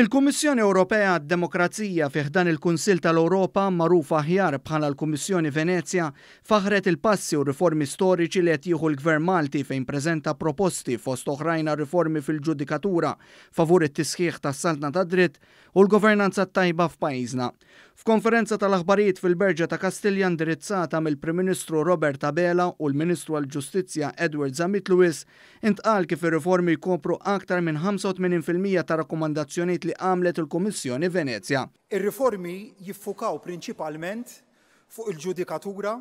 Il-Kummissjoni Ewropea għad-Demokrazija fi ħdan il-Kunsill tal-Ewropa, magħruf aħjar bħala l-Kummissjoni Venezja, faħħret il-passi u r-riformi storiċi li qed jieħu l-Gvern Malti fejn preżenta proposti fost oħrajn għal riformi fil-ġudikatura favur it-tisħiħ tas-saltna tad-dritt u l-governanza t-tajba f'pajjiżna. F'konferenza tal-aħbarijiet fil-Berġa ta' Kastilja indirizzata mill-Prim Ministru Robert Abela u l-Ministru għall-Ġustizzja Edward Zammit Lewis, intqal kif ir-riformi jkopru aktar minn 85% tar-rakkomandazzjonijiet li għamlet il-Kummissjoni Venezja. Ir-riformi jiffukaw prinċipalment fuq il-ġudikatura,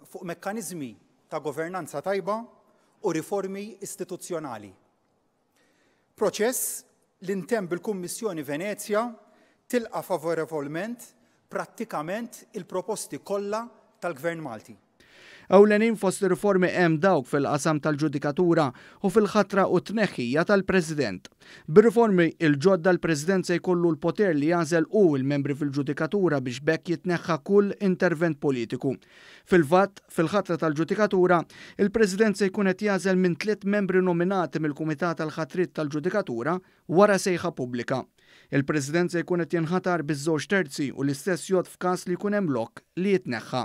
fuq mekkaniżmi ta' governanza tajba u riformi istituzzjonali. Proċess li ntemm bil-Kummissjoni Venezja tilqa' favorevolment prattikament il-proposti kollha tal-Gvern Malti. Ewlenin fost ir-riformi hemm dawk fil-qasam tal-ġudikatura u fil-ħatra u t-tneħħija tal-President. Bir-riformi l-ġodda l-President se jkollu l-poter li jagħżel hu l-membri fil-ġudikatura biex b'hekk jitneħħa kull intervent politiku. Fil-fatt, fil-ħatra tal-ġudikatura, il-President se jkun qed jagħżel minn tliet membri nominati mill-Kumitat għall-Ħatriet tal-Ġudikatura wara sejħa pubblika. Il-President se jkun qed jinħatar biż-żewġ terzi u l-istess jgħodd f'każ li jkun hemm lok li jitneħħa.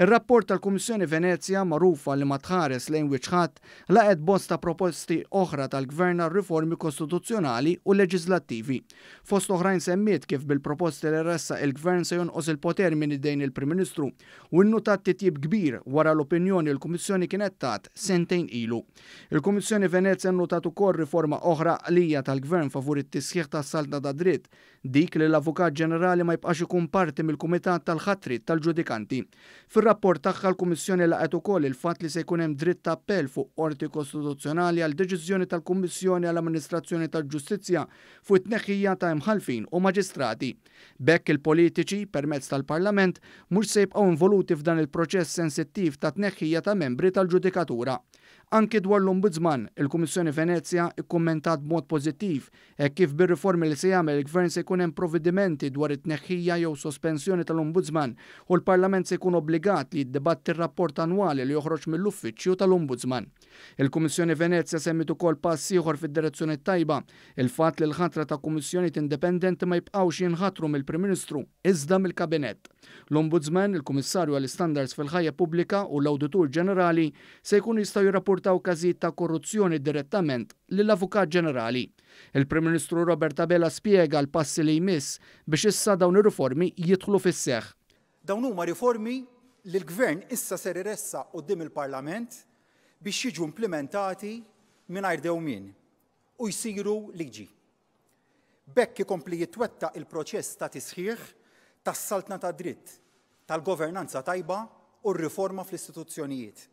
Ir-rapport tal-Kummissjoni Venezja, magħrufa li ma tħares lejn wiċċ ħadd, laqgħet bosta proposti oħra tal-Gvern għal riformi kostituzzjonali u leġiżlattivi. Fost oħrajn semmiet kif bil-proposti li ressaq il-Gvern se jonqos il poter minn idejn il-Prim Ministru u nnutat titjib kbir wara l-opinjoni li l-Kummissjoni kienet tat sentejn ilu. Il-Kummissjoni Venezja nnutat ukoll riforma oħra għaqlija tal-Gvern favur it-tisħiħ tas-saltna tad-dritt, dik li l-Avukat Ġenerali ma jibqax ikun parti mill-Kumitat tal-Ħatriet tal-Ġudikanti. Fir-rapport tagħha l-Kummissjoni laqgħet ukoll il-fatt li se jkun hemm dritt ta' appell fuq Qorti Kostituzzjonali għal deċiżjoni tal-Kummissjoni għall-Amministrazzjoni tal-Ġustizzja fuq it-tneħħija ta' imħallfin u maġistrati. B'hekk il-politiċi, permezz tal-Parlament, mhux se jibqgħu involuti f'dan il-proċess sensittiv ta' tneħħija ta' membri tal-ġudikatura. Anki dwar l-Ombudsman, il-Kummissjoni Venezja kkummentat b'mod pożittiv hekk kif bir-riformi li se jagħmel il-Gvern se jkun hemm provvedimenti dwar it-tneħħija jew sospensjoni tal-Ombudsman u l-Parlament se jkun obbligat li jiddibatti r-rapport annwali li joħroġ mill-Uffiċċju tal-Ombudsman. Il-Kummissjoni Venezja semmiet ukoll pass ieħor fid-direzzjoni t-tajba, il-fatt li l-ħatra ta' kummissjonijiet indipendenti ma jibqgħux jinħatru mill-Prim Ministru, iżda mill-Kabinett. L-Ombudsman, il-Kummissarju għall-Istandards fil-Ħajja Pubblika u l-Awditur Ġenerali se jkunu jistgħu jirrapportaw każijiet ta' korruzzjoni direttament lill-Avukat Ġenerali. Il-Prim Ministru Robert Abela spjega l-passi li jmiss biex issa dawn ir-riformi jidħlu fis-seħħ. Dawn huma riformi li l-Gvern issa ser iressaq quddiem il-Parlament biex jiġu implimentati mingħajr dewmien u jsiru liġi. B'hekk ikompli jitwettaq il-proċess ta' tisħiħ tas-saltna tad-dritt, tal-governanza tajba u r-riforma fl-istituzzjonijiet.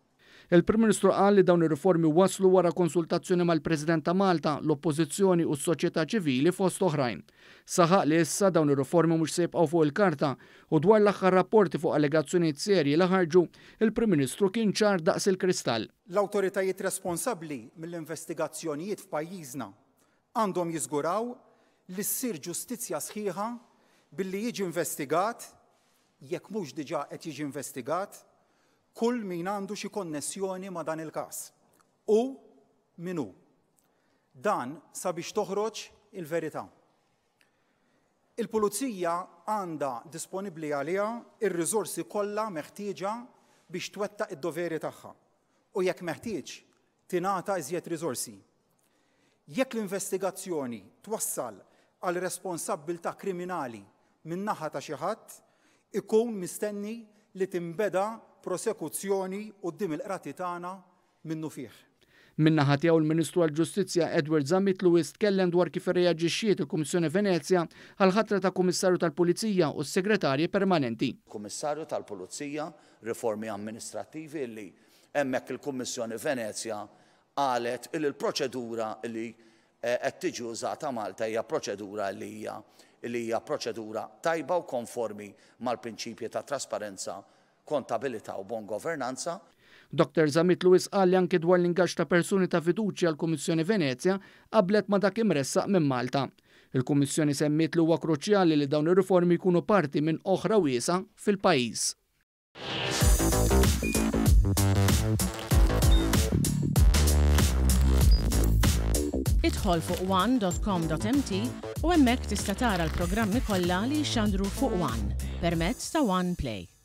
Il-Prim Ministru qal li dawn ir-riformi waslu wara konsultazzjoni mal-President ta' Malta, l-Oppożizzjoni u s-soċjetà ċivili fost oħrajn. Saħaq li issa dawn ir-riformi mhux se jibqgħu fuq il-karta u dwar l-aħħar rapporti fuq allegazzjonijiet serji li ħarġu, il-Prim Ministru kien ċar daqs il-kristall. L-awtoritajiet responsabbli mill-investigazzjonijiet f'pajjiżna għandhom jiżguraw li ssir ġustizzja sħiħa billi jiġi investigat, jekk mhux diġà qed jiġi investigat, kull min għandu xi konnessjoni ma' dan il-każ u min hu. Dan sabiex toħroġ il-verità. Il-Pulizija għandha disponibbli għaliha r-riżorsi kollha meħtieġa biex twettaq id-doveri tagħha u jekk meħtieġ tingħata iżjed riżorsi. Jekk l-investigazzjoni twassal għal responsabbiltà kriminali min-naħa ta' xi ħadd, ikun mistenni li tinbeda prosekuzzjoni quddiem il-qrati tagħna minnufih. Min-naħa tiegħu l-Ministru għall-Ġustizzja Edward Zammit Lewis tkellem dwar kif irreaġixxiet il-Kummissjoni Venezja għall-ħatra ta' Kummissarju tal-Pulizija u s-Segretarji Permanenti. Kummissarju tal-Pulizija, riformi amministrattivi li hemmhekk il-Kummissjoni Venezja qalet li l-proċedura li qed tiġi użata Malta hija proċedura li hija li hija proċedura tajba u konformi mal-prinċipji ta' trasparenza, kontabilità u bon governanza. Dottor Zammit Lewis qal li anki dwar l-ingaġġ ta' persuni ta' fiduċja l-Kummissjoni Venezja qablet ma' dak imressaq minn Malta. Il-Kummissjoni semmiet li huwa kruċjali li dawn ir-riformi jkunu parti minn oħra wiesgħa fil-pajjiż. Idħol fuq one.com.mt U hemmhekk tista' tara l-programmi kollha li jixxandru fuq One permezz ta' One Play.